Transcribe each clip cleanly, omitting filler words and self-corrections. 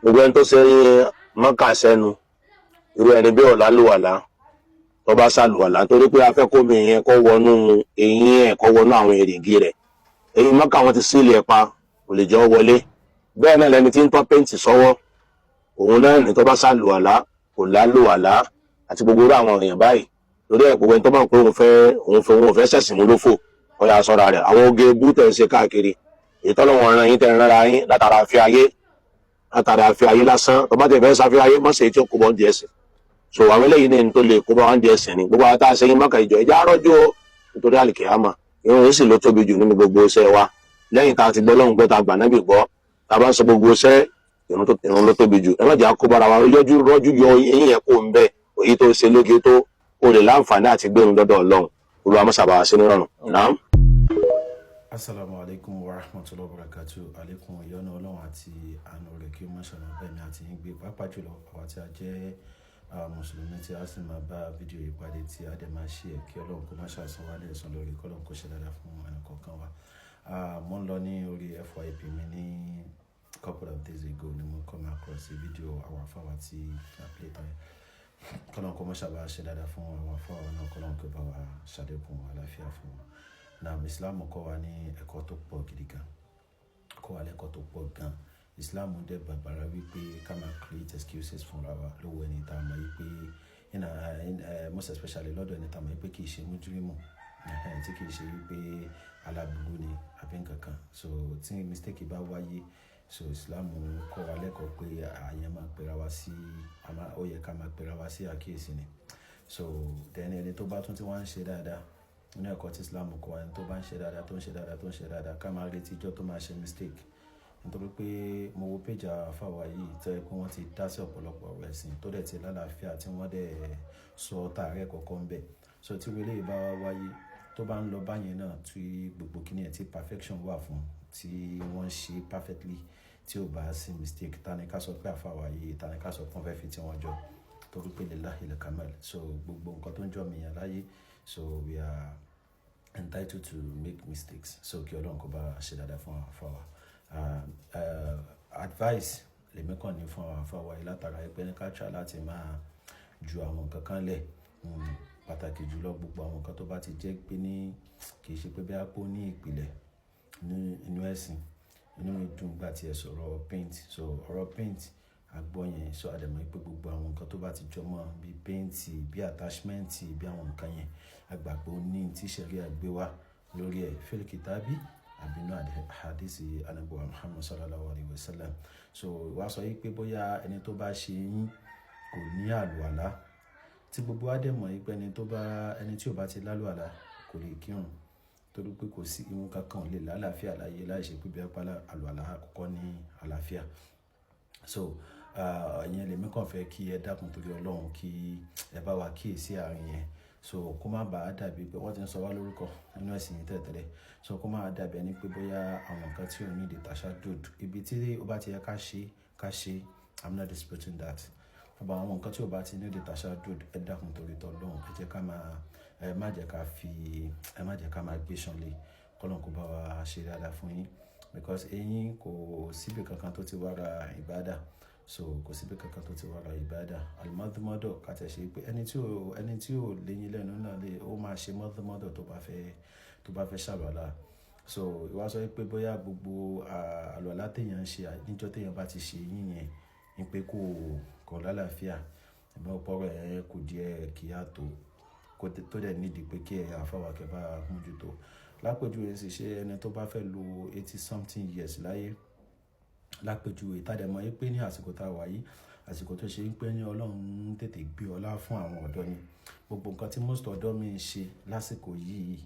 Gbogbo ẹni tó ṣe mọ́kà sẹ́nu, irú ẹni bí ọ̀la lùwàlá tó bá ṣàlùwàlá, torí pé a fẹ́ kó mi yẹn kó wọnú eyín ẹ̀, kó wọnú àwọn èrìgì rẹ̀. Eyín mọ́kà wọn ti seal ẹ̀ pa, kò lè jẹ́ ọ wọlé. Bẹ́ẹ̀ náà lẹni tí ń tọ́ paint sọ́wọ́, òun náà ní tó bá ṣàlùwàlá, kò lálùwàlá, àti gbogbo irú àwọn èèyàn báyìí. Torí ẹ̀, gbogbo ẹni tó bá ń pé òun fẹ́ ṣẹ̀sìn mú lófò, ó yà sọ́ra rẹ̀. Àwọn oge ebú tẹ̀ ń ṣe káàkiri, èyí tọ́lọ́wọ́n ran yín, tẹ̀ ń rárá yín látara fi ayé, látara fi ayé lásán. Tó bá tẹ̀ fẹ́ ṣàfihàn ayé, mọ̀ sí tí ó kó bọ́ ń di ẹ̀sìn. So àwọn eléyìí ní tó lè kó bá wọn di ẹ̀sìn ni. Gbogbo àwọn tá a ṣe yín mọ́kà, ìjọ ìjà rọ́jò nítorí àlìkèyàmà. Irun yìí sì ló tóbi jù nínú gbogbo iṣẹ́ wa. Lẹ́yìn tá a ti gbọ́ lọ́hùn gbọ́, tá a gbà nábì gbọ́, tá a bá ń sọ gbogbo iṣẹ́, irun ló tóbi jù. Ẹ má jẹ́ àkóbára wa. Yọjú rọ́jú yọ eyín yẹn kó ń bẹ èyí tó ṣe lóge tó kó lè láǹfààní àti gbẹ̀rún dọ́dọ̀ Ọlọ́run. Olúwa mọ́sàbà sí nírọ̀rùn. Naam. Asalaamu alaykum wa rahmatulahi wa barakatu. Alekun ìyọ́nú Ọlọ́run àti àánú rẹ̀ kí ó má ṣàmà bẹ́ẹ̀ mi àti yín gbé, pàápàá jùlọ àwa tí a jẹ́ mùsùlùmí tí a sì máa bá fídíò yìí pàdé, tí a dẹ̀ máa ṣe ẹ̀, kí Ọlọ́run kó má ṣàṣàn wá lẹ́sàn lórí, kọ́lọ́run kó ṣe dáadáa fún ẹnì kọ̀ọ̀kan wa. Mo ń lọ ní orí FYP mi ní couple of days ago ni mo come across fídíò àwọn afáwà tí a play tán yẹn. Kọ́lọ́run kó má ṣàbà ṣe dáadáa fún àwọn afáwà náà, kọ́lọ́run kó bá wa ṣàlékún àlàáfíà fún wọn. Naam, Islam kọ́ wa ní ẹ̀kọ́ tó pọ̀ gidi gan, kọ́ wa lẹ́kọ̀ọ́ tó pọ̀ gan. Islam dẹ̀ bàbàrà wípé ká máa create excuses fúnra wa lọ́wọ́ ẹni tá a mọ̀ yìí pé most especially lọ́dọ̀ ẹni tá a mọ̀ yìí pé kì í ṣe mújúrímù, tí kì í ṣe wípé aláburú ni àbí nǹkan kan. So tí mistake bá wáyé, so Islam kọ́ wa lẹ́kọ̀ọ́ pé àyàn máa pera wa sí, ó yẹ ká máa pera wa sí àkíyèsí ni. So then, ẹni tó bá tún tí wọ́n ń ṣe dáadáa, nínú ẹ̀kọ́ tí Islam kọ́ wa, ẹni tó bá ń ṣe dáadáa, tó ń ṣe dáadáa, tó ń ṣe dáadáa, ká máa retí ijọ́ tó máa ṣe mistake. Nítorí pé mo wo page àfáwà yìí tó yẹ pé wọ́n ti dá sí ọ̀pọ̀lọpọ̀ ọ̀rọ̀ ẹ̀sìn tó dẹ̀ ti lálàáfíà, tí wọ́n dẹ̀ sọ tààrẹ kọ̀ọ̀kan ń bẹ̀. So tí irú eléyìí bá wá wáyé, tó bá ń lọ báyẹn náà, tí gbogbo kíní ẹ̀ tí perfection wà fún, tí wọ́n ṣe perfectly, tí ò bá sí mistake, ta ni ká sọ pé àfáwà yìí, ta ni ká sọ pé wọ́n fẹ́ fi tí wọ́n jọ? Torí pé lillahil kamal. So gbogbo nǹkan tó ń jọ mi yàn láyé, so we are entitled to make mistakes. So kí Ọlọ́run kó bá ṣe dáadáa fún àwọn àfáwà. Advice lèmi kàn ní fún àwọn àfáwà yìí látara pé ní ká try láti máa ju àwọn nǹkan kan lẹ̀, pàtàkì jùlọ gbogbo àwọn nǹkan tó bá ti jẹ́ pé ní kì í ṣe pé bí a pò ní ìpìlẹ̀ ní inú ẹ̀sìn. Inú mi dùn gbà tí ẹ sọ̀rọ̀ paint. So ọ̀rọ̀ paint àgbọ̀ yẹn, so a dẹ̀ mọ̀ pé gbogbo àwọn nǹkan tó bá ti jọmọ́ bí paint, bí attachment, bí àwọn nǹkan yẹn, a gbà pé ó ní tí ṣẹ̀ríà gbé wá lórí ẹ̀, fil kitabi àbí inú hadisi Ànábì wa Muhammad sallallahu alayhi wa sallam. So wá sọ wípé bóyá ẹni tó bá ṣe yín kò ní àlùwàlá, tí gbogbo wa dẹ̀ mọ̀ wípé ẹni tí ò bá ti lálùwàlá kò lè kírun, torí pé kò sí irun kankan ò lè lálàáfíà láyé láì ṣe pé bí apá àlùwàlá àkọ́kọ́ ní àlàáfíà. So ìyẹn lèmi kàn fẹ́ kí ẹ dákun torí Ọlọ́run, kí ẹ bá wa kíyèsí àárín yẹn. So kó má bàa dàbí pé wọ́n ti ń sọ wá lórúkọ nínú ẹ̀sìn yìí tẹ́lẹ̀tẹ́lẹ̀. So kó má dàbí ẹni pé bóyá àwọn nǹkan tí ò ní ìdí tashadud, ibi tí ó bá ti yẹ ká ṣe, ká ṣe. I'm not disputing that. Ọba àwọn nǹkan tí ò bá ti ní ìdí tashadud, ẹ dákun torí t'Ọlọ́run, ẹ jẹ́ ká máa, ẹ má jẹ́ ká fi, ẹ má jẹ́ ká máa gbé ṣanlé. K'Ọlọ́run kó bá wa ṣe dáadáa fún yín, because eyín, kò síbi kankan tó ti wá ra ìbádà. So kò síbi kankan tó ti wá ra ìbádà. Alimọ́dúnmọ́dọ̀ ká tẹ̀ ṣe pé ẹni tí ò léyín lẹ́nu náà lè ó máa ṣe mọ́dúnmọ́dọ̀ tó bá fẹ́ ṣàlùwàlá. So ìwà sọ pé bóyá gbogbo àlùwàlá téèyàn ń ṣe níjọ́ téèyàn bá ti ṣe eyín yẹn ní pé kò lálàáfíà. Ẹ̀mí ọ̀pọ̀ rẹ̀ kù díẹ̀ kí á tó tó dẹ̀ nídìí pé kí ẹ̀yin àfáwà kẹ́ bá mójútó. Lápèjúwe sì, ṣe ẹni tó bá fẹ́ lo 80 something years láyé, lápèjúwe, tá dẹ̀ mọ̀ pé ní àsìkò tá a wà yìí, àsìkò tó ṣe pé ní Ọlọ́run tètè gbé ọlá fún àwọn ọ̀dọ́ ni. Gbogbo nǹkan tí most ọ̀dọ́ mi ń ṣe lásìkò yìí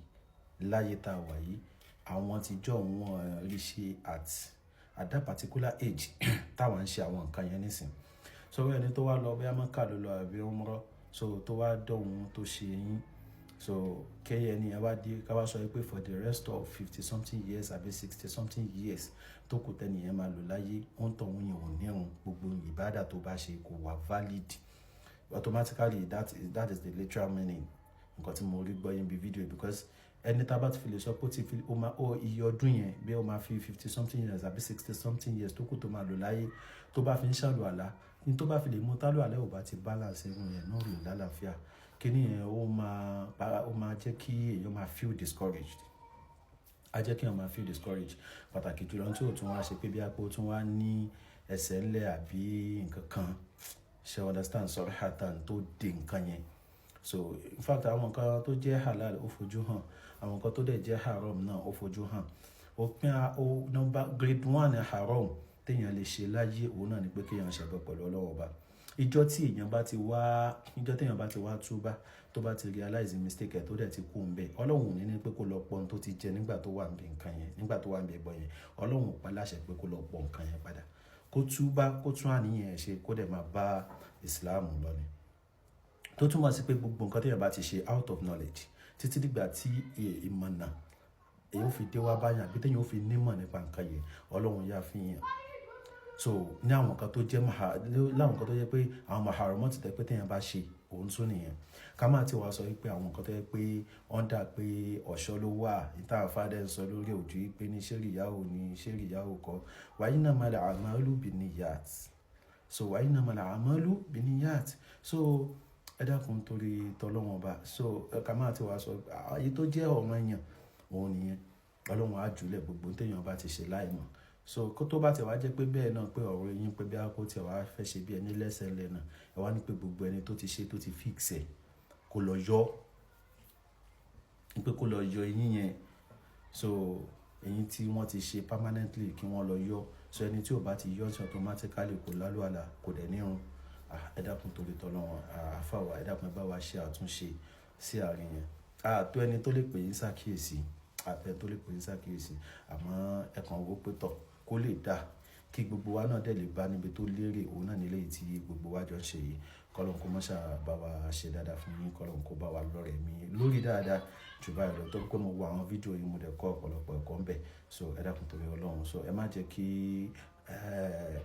láyé tá a wà yìí, àwọn tí jọ wọn rí ṣe at that particular age táwọn ń ṣe àwọn nǹkan yẹn nísìn. So ẹni tó wá lọ, bóyá Mọ́kà ló lọ àbí umrah, so tó wá dọ̀hún tó ṣe yín, so kẹ́yẹ ni ẹ wá dé, ká wá sọ pé for the rest of 50 something years àbí 60 something years tó kù tẹ́nìyẹn máa lò láyé, ó ń tọ̀hún yẹn ò nírun, gbogbo ìbádà tó bá ṣe kò wà valid automatically. That is the literal meaning nǹkan tí mo rí gbọ́ yín bí fídíò, because Ẹni tá a bá ti fi lè sọ pé ó ti fi ó máa ó iye ọdún yẹn, bí ó máa fi 50 something years àbí 60 something years tó kù tó máa lò láyé, tó bá fi ń ṣàlùwàlá ní, tó bá fi lè mú tálùwàlá ò bá ti balance, irun yẹn náà rò lálàáfíà. Kíní yẹn ó máa jẹ́ kí èèyàn máa feel discouraged, á jẹ́ kí èèyàn máa feel discouraged, pàtàkì jùlọ tí ò tún wá ṣe pé bí apò tún wá ní ẹsẹ̀ ńlẹ̀ àbí nǹkan kan ṣe, understand, sọ̀rọ̀ hatan tó de nǹkan yẹn. So in fact, àwọn nǹkan tó jẹ́ halal, ó fojú hàn. Àwọn nǹkan tó dẹ̀ jẹ́ haram náà, ó fojú hàn. Òpin ó number grade one haram téèyàn lè ṣe láyé, òun náà ni pé kéèyàn ṣẹbọ pẹ̀lú Ọlọ́run Ọba. Ìjọ tí èèyàn bá ti wá túbá, tó bá ti realize mistake ẹ̀, tó dẹ̀ ti kú ń bẹ̀, Ọlọ́run ò ní ní pé kó lọ pọ́n tó ti jẹ nígbà tó wà níbi nǹkan yẹn, nígbà tó wà níbi ẹbọ yẹn. Ọlọ́run ò pa láṣẹ pé kó lọ pọ̀ nǹkan yẹn padà. Kó túbá, kó tún àníyàn ẹ̀ ṣe, kó dẹ̀ máa bá Ìsìláàmù lọ ni. Tó túmọ̀ sí pé gbogbo nǹkan téèyàn bá ti ṣe out of knowledge, títí dìgbà tí ìmọ̀nà èyí ò fi dé wá báyàn àbí téèyàn ò fi nímọ̀ nípa nǹkan yẹn, Ọlọ́run yá fi hàn. So ní àwọn nǹkan tó jẹ́ maha, láwọn nǹkan tó jẹ́ pé àwọn maharamọ́ ti tẹ́ pé téèyàn bá ṣe, òun tún nìyẹn. Ká má ti wá sọ wípé àwọn nǹkan tó jẹ́ pé under pé ọ̀ṣọ́ ló wà, ìta àfáàdẹ́ ń sọ lórí òjú pé ní ṣé ríyá ní ṣé ríyá kọ́. Wa innamal a'malu binniyat. So wa innamal a'malu binniyat. So ẹ dákun, torí tọlọ́wọ́n Ọba. So ká má ti wá sọ èyí tó jẹ́ ọ̀ranyàn, òun nìyẹn. Ọlọ́run á jùlẹ̀ gbogbo téèyàn bá ti ṣe láìmọ̀. So kó tó bá ti wá jẹ́ pé bẹ́ẹ̀ náà, pé ọ̀rọ̀ eyín, pé bí a kò tiẹ̀ wá fẹ́ ṣe bí ẹni lẹ́sẹ̀ lẹ́nà, ẹ wá ní pé gbogbo ẹni tó ti ṣe, tó ti fix ẹ̀, kó lọ yọ, pé kó lọ yọ eyín yẹn. So eyín tí wọ́n ti ṣe permanently, kí wọ́n lọ yọ. So ẹni tí ò bá ti yọ sí, automatically kò lálùwàlà, kò dẹ̀ nírun. Ẹ dákun, torí tọ́lọ́run, àfàwà, ẹ dákun, ẹ bá wa ṣe àtúnṣe sí àárín yẹn. Àtó ẹni tó lè pè yín ṣàkíyèsí, àtẹ tó lè pè yín ṣàkíyèsí, àmọ́ ẹ kàn wò pé tọ̀ kó lè dà kí gbogbo wa náà dẹ̀ lè bá níbi tó lérè, òun náà nílé tí gbogbo wa jọ ń ṣe yìí. Kọ́lọ́n kó mọ́ṣá bá wa ṣe dáadáa fún yín, kọ́lọ́n kó bá wa lọ́rẹ̀ mi lórí dáadáa jù báyìí lọ, tó pé mo wo àwọn fídíò yìí, mo dẹ̀ kọ́ ọ̀pọ̀lọpọ̀ ẹ̀kọ́ ń bẹ̀. So ẹ dákun, torí Ọlọ́run. So ẹ má jẹ́ kí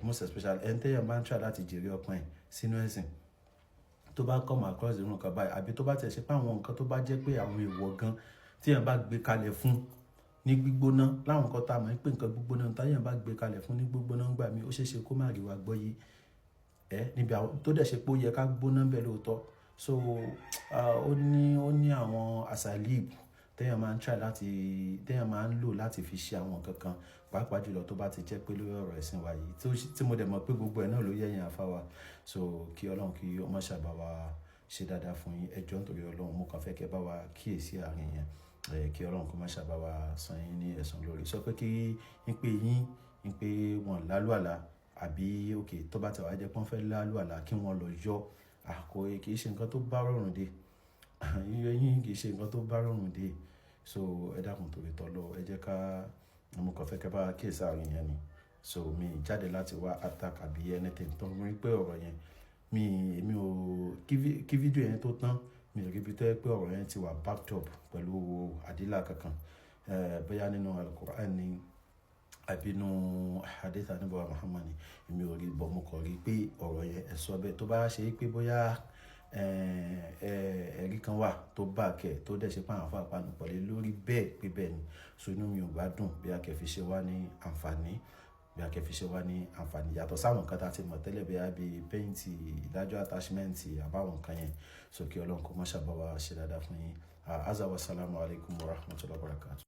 most especially ẹni tẹ́yàn bá ń try láti jèrè ọkàn ẹ̀ sínú ẹ̀sìn, tó bá come across irú nǹkan báyìí, àbí tó bá tẹ̀ ṣe pé àwọn nǹkan tó bá jẹ́ pé àwọn èèwọ̀ gan tí èèyàn bá gbé kalẹ̀ fún ní gbígbóná, láwọn nǹkan tá a mọ̀ pé nǹkan gbígbóná táyàn bá gbé kalẹ̀ fún ní gbígbóná gbà mí, ó ṣeé ṣe kó má rí wa gbọ́ yé ẹ níbi àwọn tó dẹ̀ ṣe pé ó yẹ ká gbóná bẹ́ẹ̀ lóòótọ́. So ó ní àwọn asalib téèyàn máa ń try láti, téèyàn máa ń lò láti fi ṣe àwọn nǹkan kan, pàápàá jùlọ tó bá ti jẹ́ pé lórí ọ̀rọ̀ ẹ̀sìn wa yìí, tí mo dẹ̀ mọ̀ pé gbogbo ẹ̀ náà ló yẹ̀yìn àfa wa. So kí Ọlọ́run kí ó má ṣàbá wa ṣe dáadáa fún yín. Ẹ jọ̀ọ́, nítorí Ọlọ́run, mo kàn fẹ́ kẹ́ bá wa kíyèsí àárín yẹn. Kí Ọlọ́run kó má ṣàbá wa san yín ní ẹ̀san lórí sọ pé kí n pé yín ń pé wọn lálùàlà, àbí òkè tó bá ti wá jẹ́ pé wọ́n fẹ́ lálùàlà, kí wọ́n lọ yọ àkó. Kì í ṣe nǹkan tó bá rọrùn dé. Yíyọ eyín kì í ṣe nǹkan tó bá rọrùn dé. So ẹ dákun, torí tọ́lọ́, ẹ jẹ́ ká, mo kàn fẹ́ kẹ́ bá kíyèsí àárín yẹn ni. So mi jáde láti wá attack àbí anything tó ń rí pé ọ̀rọ̀ yẹn, mi èmi ò kí fídíò yẹn tó tán, mi ò rí ibi tó yẹ pé ọ̀rọ̀ yẹn ti wà backed up pẹ̀lú àdílà kankan, bóyá nínú Al-Qur'an ni àbí nínú hadith Ànábì wa Muhammad ni, èmi ò rí bọ̀. Mo kàn rí pé ọ̀rọ̀ yẹn, ẹ̀ sọ bẹ́ẹ̀, tó bá ṣe pé bóyá ẹ̀rí kan wà tó bá kẹ̀, tó dẹ̀ ṣe pé àwọn afọ àpanu pọ̀lẹ́ lórí bẹ́ẹ̀ pé bẹ́ẹ̀ ni, so inú mi ò bá dùn bí a kẹ́ fi ṣe wá ní àǹfààní, bí a kẹ́ fi ṣe wá ní àǹfààní, yàtọ̀ sáwọn nǹkan tá a ti mọ̀ tẹ́lẹ̀, bí a bí paint, ìdájọ́ attachment àbáwọn nǹkan yẹn. So kí Ọlọ́run kó má ṣàbá wa ṣe dáadáa fún yín. Azza wa salamu alaykum wa rahmatullahi wa barakatuh.